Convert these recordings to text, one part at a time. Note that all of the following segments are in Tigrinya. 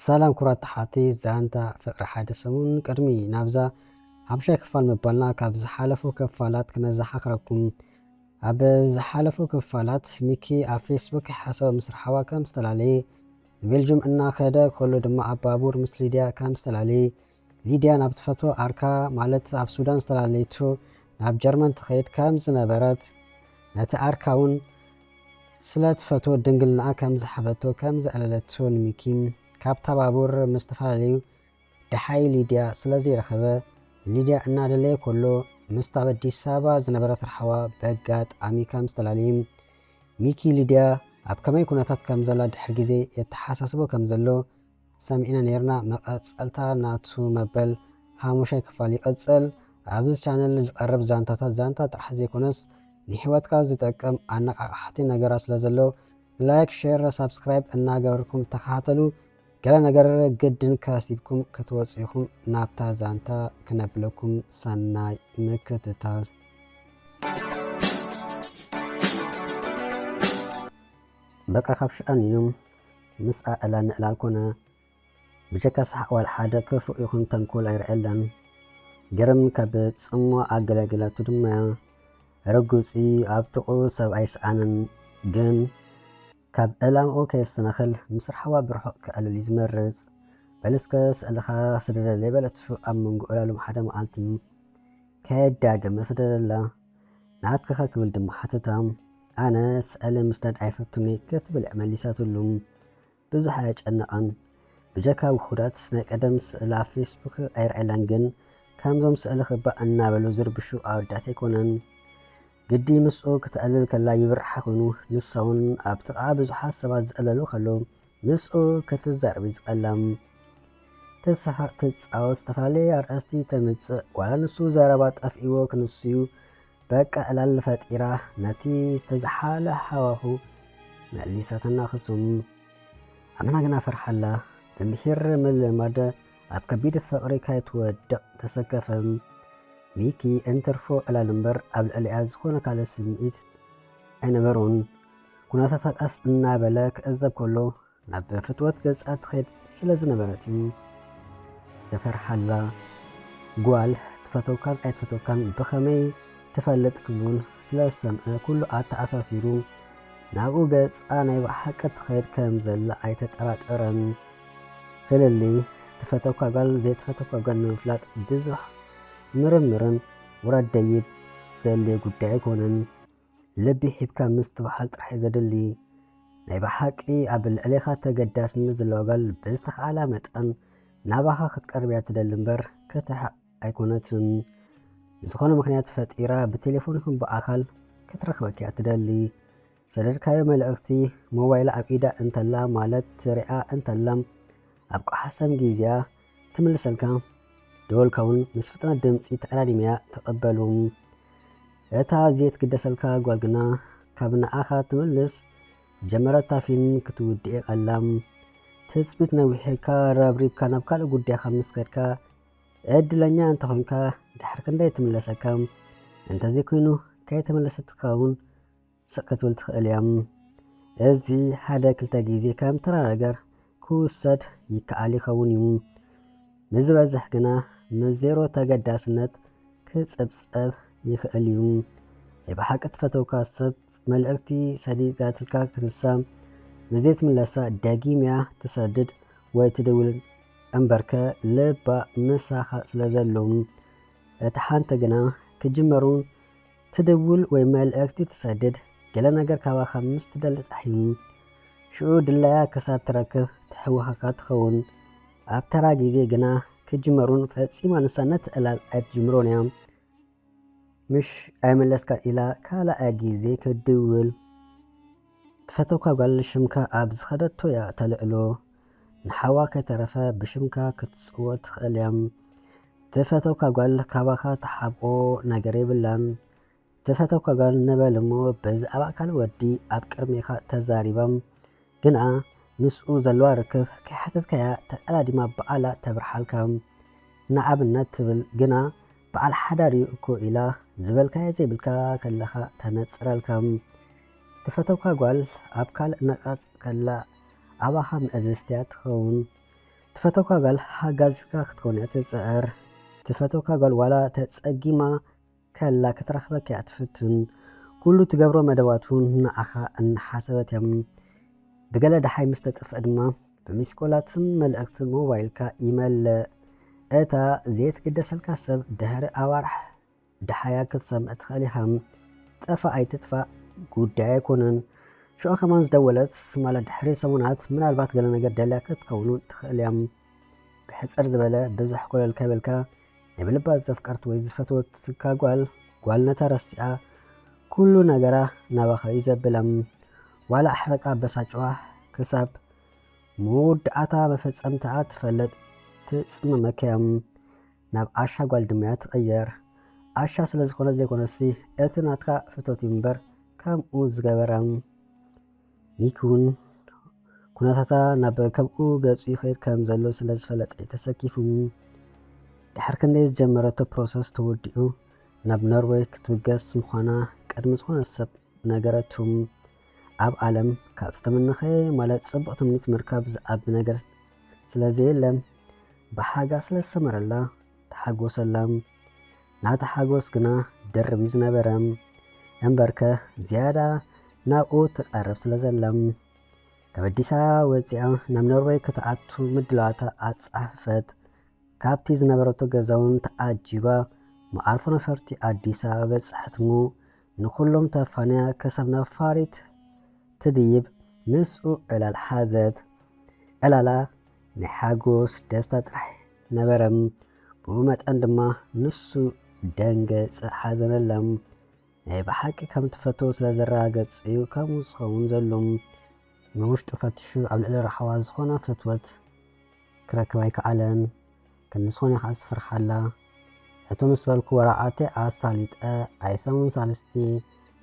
ሰላም ክቡራት ተሓቲ ዛንታ ፍቕሪ ሓደ ሰሙን። ቅድሚ ናብዛ ሓምሻይ ክፋል ምባልና ካብ ዝሓለፉ ክፋላት ክነዘኻኽረኩም። ኣብ ዝሓለፉ ክፋላት ሚኪ ኣብ ፌስቡክ ሓሳብ ምስ ረሓዋ ከም ዝተላለየ፣ ንቤልጁም እናኸደ ከሎ ድማ ኣብ ባቡር ምስ ሊድያ ከም ዝተላለየ፣ ሊድያ ናብ ትፈትዎ ኣርካ ማለት ኣብ ሱዳን ዝተላለየቶ ናብ ጀርመን ትኸይድ ከም ዝነበረት፣ ነቲ ኣርካ እውን ስለ ትፈትዎ ድንግልናኣ ከም ዝሓበቶ ከም ዘዕለለቶ ንሚኪ ካብታ ባቡር ምስ ዝተፈላለዩ ደሓይ ሊድያ ስለ ዘይረኸበ፣ ሊድያ እናደለየ ከሎ ምስታ ኣብ ኣዲስ ኣበባ ዝነበረት ረሓዋ በጋጣሚ ከም ዝተላለየ፣ ሚኪ ሊድያ ኣብ ከመይ ኩነታት ከም ዘላ ድሕሪ ግዜ የተሓሳስቦ ከም ዘሎ ሰሚዕና ነይርና። መቐጸልታ ናቱ መበል ሓሙሻይ ክፋል ይቕጽል። ኣብዚ ቻነል ዝቐርብ ዛንታታት ዛንታ ጥራሕ ዘይኮነስ ንህይወትካ ዝጠቅም ኣነቓቓሕቲ ነገራት ስለ ዘሎ ላይክ፣ ሼር፣ ሳብስክራይብ እናገበርኩም ተኸታተሉ። ገለ ነገር ግድን ከሲብኩም ክትወጹ ኢኹም። ናብታ ዛንታ ክነብለኩም ሰናይ ምክትታል። በቃ ካብ ሽኣን ኢሉ ምስ ኣእላ ንእላል ኮነ። ብጀካ ሰሓቕ ዋላ ሓደ ክፉእ ይኹን ተንኮል ኣይርኣየላን። ገርም ካብ ጽምዋ ኣገላግላቱ ድማ ርጉጽ እዩ፣ ኣብ ጥቕኡ ሰብ ኣይስኣንን። ግን ካብ ዕላምኡ ከየሰናኽል ምስ ርሓዋ ብርሑቕ ክኣልል እዩ ዝመርጽ። በል እስከ ስእልኻ ስደደለይ በለቱ ኣብ መንጎ ዕላሎም ሓደ መዓልቲ። ከየዳገመ ስደደላ። ናትክኸ ክብል ድማ ሓተታ። ኣነ ስእሊ ምስዳድ ኣይፈቱን እየ ክትብል እያ መሊሳትሉ። ብዙሕ ኣየጨነቐን። ብጀካ ውሑዳት ናይ ቀደም ስእሊ ኣብ ፌስቡክ ኣይርኣየላን፣ ግን ከምዞም ስእሊ ክባእ እናበሉ ዝርብሹ ኣወዳት ኣይኮነን። ግዲ ምስኡ ክትዕልል ከላ ይብርሓ ኮይኑ፣ ንሳ እውን ኣብ ጥቓ ብዙሓት ሰባት ዝዕለሉ ከሎ ምስኡ ክትዛረብ እዩ ዝቐላ። ትስሓቕ ትጻወት፣ ዝተፈላለየ ኣርእስቲ ተምጽእ፣ ዋላ ንሱ ዘረባ ጠፍእዎ ክንስዩ በቃ ዕላል ፈጢራ ነቲ ዝተዘሓለ ሃዋሁ መሊሳ ተናኽሱ። ኣመና ግና ፈርሓላ። ብምሒር ምልማድ ኣብ ከቢድ ፍቕሪ ከይትወድቕ ተሰከፈ። ሚኪ እንትርፎ ዕላል እምበር ኣብ ልዕሊኣ ዝኾነ ካልእ ስምዒት ኣይነበሮን። ኩነታታ ቀስ እናበለ ክዕዘብ ከሎ ናብ ፍትወት ገጻ ትኸይድ ስለ ዝነበረት እዩ ዘፈርሓላ። ጓል ትፈተውካን ኣይትፈተውካን ብኸመይ ትፈልጥ ክብሉን ስለ ዝሰምዐ ኩሉ ኣተኣሳሲሩ ናብኡ ገጻ ናይ ብሓቂ ትኸይድ ከም ዘላ ኣይተጠራጠረን። ፍልልይ ትፈተውካ ጓል ዘይትፈተውካ ጓል ንምፍላጥ ብዙሕ ምርምርን ውራድ ደይብ ዘድልዮ ጉዳይ ኣይኮነን። ልቢ ሂብካ ምስትብሓል ጥራሕ እዩ ዘድሊ። ናይ ብሓቂ ኣብ ልዕሌኻ ተገዳስነት ዘለዋ ጓል ብዝተኻእላ መጠን ናባኻ ክትቀርብ እያ ትደሊ እምበር ክትርሕቕ ኣይኮነትን። ዝኾነ ምኽንያት ፈጢራ ብቴሌፎን ይኹን ብኣካል ክትረኽበኪ እያ ትደሊ። ሰደድካዮ መልእኽቲ ሞባይላ ኣብ ኢዳ እንተላ ማለት ትሪኣ እንተላ ኣብ ቋሓሰም ግዜኣ ትምልሰልካ። ደወልካ እውን ምስ ፍጥነት ድምፂ ተቐዳዲመያ ትቕበሉ። እታ ዘይትግደሰልካ ጓል ግና ካብ ንኣኻ ትምልስ ዝጀመረታ ፊልም ክትውድእ የቐላ። ትፅቢት ነዊሕካ ረብሪብካ ናብ ካልእ ጉዳይካ ምስ ከድካ ዕድለኛ እንተኾንካ ድሕሪ ክንደይ ትምለሰካ። እንተዘይኮይኑ ከይተመለሰትካ እውን ስቕ ክትብል ትኽእል እያ። እዚ ሓደ ክልተ ግዜ ከም ተራ ነገር ክውሰድ ይከኣል ይኸውን እዩ። ንዝበዝሕ ግና ምስ ዜሮ ተገዳስነት ክጽብጸብ ይኽእል እዩ። ናይ ብሓቂ ትፈተውካ ሰብ መልእኽቲ ሰዲዳትልካ ክንሳ ንዘይትምለሳ ደጊም እያ ትሰድድ ወይ ትድውል እምበርከ ልባ ምሳኻ ስለ ዘሎ። እቲ ሓንቲ ግና ክጅመሩ ትድውል ወይ መልእኽቲ ትሰድድ ገለ ነገር ካባኻ ምስ ትደሊ ጥራሕ እዩ። ሽዑ ድላያ ክሳብ ትረክብ ትሕውኸካ ትኸውን። ኣብ ተራ ግዜ ግና ክጅመሩን ፈጺማ ንሳ ነቲ ዕላል ኣይትጅምሮን እያ። ምሽ ኣይመለስካን ኢላ ካልኣይ ግዜ ክትድውል። ትፈተውካ ጓል ሽምካ ኣብ ዝኸደቶ እያ ተልዕሎ። ንሓዋ ከይተረፈ ብሽምካ ክትጽውዖ ትኽእል እያ። ትፈተውካ ጓል ካባኻ ትሓብኦ ነገር የብላን። ትፈተውካ ጓል ንበል እሞ ብዛዕባ ካልእ ወዲ ኣብ ቅድሜኻ ተዛሪባ ግና ምስኡ ዘለዋ ርክብ ከይሓተትካያ ተቐዳዲማ ባዕላ ተብርሓልካ። ንኣብነት ትብል ግና በዓል ሓዳር እዩ እኮ ኢላ ዝበልካዮ ዘይብልካ ከለኻ ተነጽረልካ። ትፈተውካ ጓል ኣብ ካልእ ነቓጽ ከላ ኣባኻ ምእዝዝቲ እያ ትኸውን። ትፈተውካ ጓል ሓጋዝካ ክትኮን እያ ትጽዕር። ትፈተውካ ጓል ዋላ ተጸጊማ ከላ ክትረኽበካ እያ ትፍትን። ኩሉ ትገብሮ መደባቱ ንዓኻ እናሓሰበት እያ። ብገለ ደሓይ ምስ ተጠፍአ ድማ ብሚስኮላትን መልእኽቲ ሞባይልካ ይመልእ። እታ ዘይትግደሰልካ ሰብ ድሕሪ ኣዋርሕ ደሓያ ክትሰምዕ ትኽእል ኢኻ። ጠፋ ኣይትጥፋእ ጉዳይ ኣይኮነን። ሽዑ ከማን ዝደወለት ማለት ድሕሪ ሰሙናት ምናልባት ገለ ነገር ደልያ ክትከውን ትኽእል እያ። ብሕጽር ዝበለ ብዙሕ ኮለል ከይበልካ ናይ ብልባ ዘፍቀርት ወይ ዝፈትወትካ ጓል ጓል ነታ ረሲኣ ኩሉ ነገራ ናባኻ እዩ ዘብለም። ዋላ ኣሕረቃ በሳጭዋ ክሳብ መወዳእታ መፈጸምታኣ ትፈልጥ ትጽመመካ እያ። ናብ ዓሻ ጓል ድማ እያ ትቕየር። ዓሻ ስለ ዝኾነ ዘይኮነሲ እቲ ናትካ ፍቶት እዩ እምበር ከምኡ ዝገበረ። ሚኪ እውን ኩነታታ ናብ ከምኡ ገጹ ይኸይድ ከም ዘሎ ስለ ዝፈለጠ እዩ ተሰኪፉ። ድሕሪ ክንደይ ዝጀመረቶ ፕሮሰስ ተወዲኡ ናብ ኖርወይ ክትብገስ ምዃና ቅድሚ ዝኾነ ሰብ ነገረቱ። ኣብ ዓለም ካብ ዝተመነኸ ማለት ጽቡቕ ትምኒት ምርካብ ዝዓቢ ነገር ስለ ዘየለ ብሓጋ ስለ ዝሰመረላ ተሓጎሰላ። ናታ ሓጎስ ግና ድርብ እዩ ዝነበረ። እምበርከ ዝያዳ ናብኡ ትቐርብ ስለ ዘላ ካብ ኣዲስ ኣበባ ወፂኣ ናብ ኖርወይ ክትኣቱ ምድላዋታ ኣፃፈፈት። ካብቲ ዝነበረቶ ገዛውን ተዓጂባ መዓርፎ ነፈርቲ ኣዲስ ኣበባ በፅሐት እሞ ንኹሎም ተፋንያ ክሳብ ነፋሪት ትድይብ ምስኡ ዕላል ሓዘት። ዕላላ ናይ ሓጎስ ደስታ ጥራሕ ነበረ። ብኡ መጠን ድማ ንሱ ደንገፅ ሓዘነላ። ናይ ብሓቂ ከም ትፈትዎ ስለ ዘረጋገፅ እዩ ከምኡ ዝኸውን ዘሎ። ንውሽጡ ፈትሹ ኣብ ልዕሊ ራሕዋ ዝኾነ ፍትወት ክረክብ ኣይከኣለን። ክንዲ ዝኾነ ከዓ ዝፈርሓላ። እቱ ምስ በልኩ ወረቓተይ ኣሳሊጠ ኣይሰሙን ሳልስቲ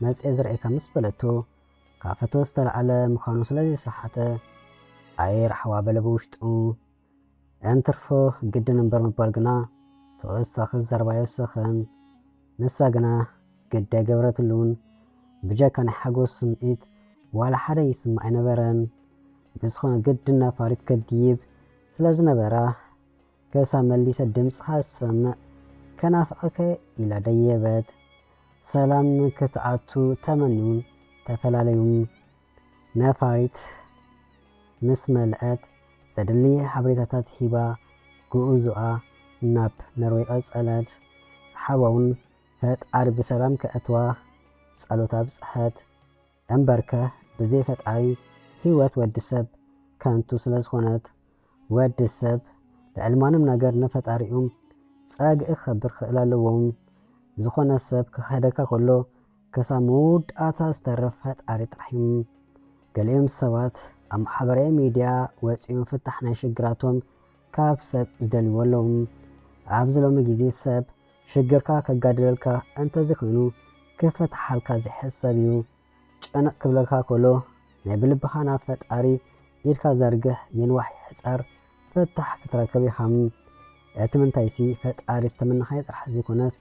መፅየ ዝርእየካ ምስ በለቶ ካብ ፍትወት ዝተለዓለ ምዃኑ ስለ ዘይሰሓተ ኣየ ራሕዋ በለ ብውሽጡ። እንትርፎ ግድን እምበር ምባል ግና ተወሳኺ ዘረባ ይወስኽን። ንሳ ግና ግዲ ኣይገበረትሉን። ብጀካ ናይ ሓጎስ ስምዒት ዋላ ሓደ ይስማዕ ኣይነበረን። ብዝኾነ ግድን ነፋሪት ከድይብ ስለ ዝነበራ ከሳ መሊሰ ድምፅኻ ዝሰምዕ ከናፍቐከ ኢላ ደየበት። ሰላም ክትኣቱ ተመንዩን ተፈላለዩን። ነፋሪት ምስ መልአት ዘድሊ ሓበሬታታት ሂባ ጉዕዞኣ ናብ ኖርወይ ቀጸለት። ሓዋውን ፈጣሪ ብሰላም ከእትዋ ጸሎት ኣብጽሐት። እምበርከ ብዘይ ፈጣሪ ህይወት ወዲ ሰብ ከንቱ ስለ ዝኾነት ወዲ ሰብ ልዕሊ ማንም ነገር ንፈጣሪኡ ጸግኢ ክኸብር ክኽእል ኣለዎ። ዝኾነ ሰብ ክኸደካ ከሎ ክሳብ መወዳእታ ዝተርፍ ፈጣሪ ጥራሕ እዩ። ገሊኦም ሰባት ኣብ ማሕበራዊ ሚድያ ወፂኦም ፍታሕ ናይ ሽግራቶም ካብ ሰብ ዝደልይዎ ኣለዉ። ኣብዚ ሎሚ ግዜ ሰብ ሽግርካ ከጋድለልካ እንተዘይኮይኑ ክፈትሓልካ ዝሕሰብ እዩ። ጨነቕ ክብለካ ከሎ ናይ ብልብኻ ናብ ፈጣሪ ኢድካ ዘርግሕ፣ ይንዋሕ ይሕጸር ፍታሕ ክትረክብ ኢኻ። እቲ ምንታይሲ ፈጣሪ ዝተመነኻዮ ጥራሕ ዘይኮነስ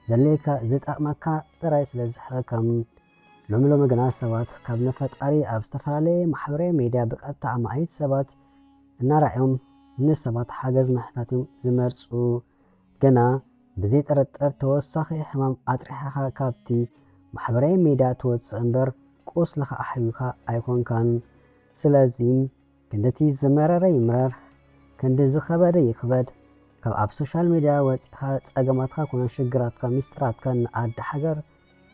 ዘድልየካ ዝጠቕመካ ጥራይ ስለ ዝሕበካ። ሎሚ ሎሚ ግና ሰባት ካብ ንፈጣሪ ኣብ ዝተፈላለየ ማሕበራዊ ሜድያ ብቐጥታ ኣማኢት ሰባት እናረኣዮም ንሰባት ሓገዝ ምሕታት እዮም ዝመርጹ። ግና ብዘይ ጥርጥር ተወሳኺ ሕማም ኣጥሪሕኻ ካብቲ ማሕበራዊ ሜድያ ትወጽእ እምበር ቁስልኻ ኣሕዩካ ኣይኮንካን። ስለዚ ክንድቲ ዝመረረ ይምረር፣ ክንዲ ዝኸበደ ይኽበድ። ካብ ኣብ ሶሻል ሜድያ ወጺኻ ጸገማትካ ኮነ ሽግራትካ ሚስጥራትካ ንኣዲ ሓገር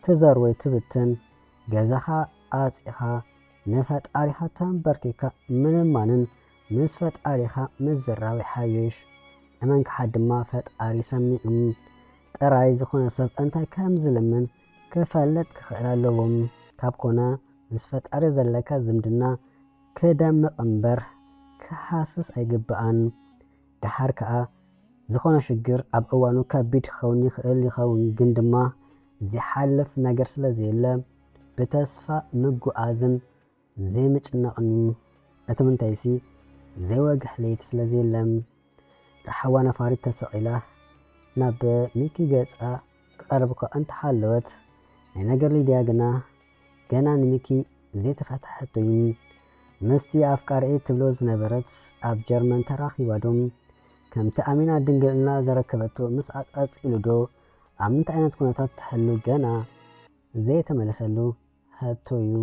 ትዘር ወይ ትብትን፣ ገዛኻ ኣጺኻ ንፈጣሪኻ ተንበርኪካ ምልማንን ምስ ፈጣሪኻ ምዝራብ ይሓይሽ። እመን ክሓድ ድማ ፈጣሪ ሰሚዑ ጥራይ ዝኾነ ሰብ እንታይ ከም ዝልምን ክፈልጥ ክኽእል ኣለዎ። ካብ ኮነ ምስ ፈጣሪ ዘለካ ዝምድና ክደምቕ እምበር ክሃስስ ኣይግብኣን። ደሓር ከኣ ዝኾነ ሽግር ኣብ እዋኑ ከቢድ ክኸውን ይኽእል ይኸውን፣ ግን ድማ ዝሓልፍ ነገር ስለ ዘየለ ብተስፋ ምጉዓዝን ዘይምጭናቕን እዩ። እቲ ምንታይሲ ዘይወግሕ ለይቲ ስለ ዘየለ። ራሓዋ ነፋሪት ተሰቒላ ናብ ሚኪ ገጻ ትቐርብ እኳ እንተሃለወት፣ ናይ ነገር ሊድያ ግና ገና ንሚኪ ዘይተፈትሐቶ እዩ። ምስቲ ኣፍቃሪኤ ትብሎ ዝነበረት ኣብ ጀርመን ተራኺባ ዶ? ከምቲ ኣሚና ድንግልና ዘረከበቶ ምስ ኣቃጺሉ ዶ? ኣብ ምንታይ ዓይነት ኩነታት ትሕሉ ገና ዘይተመለሰሉ ሕቶ እዩ።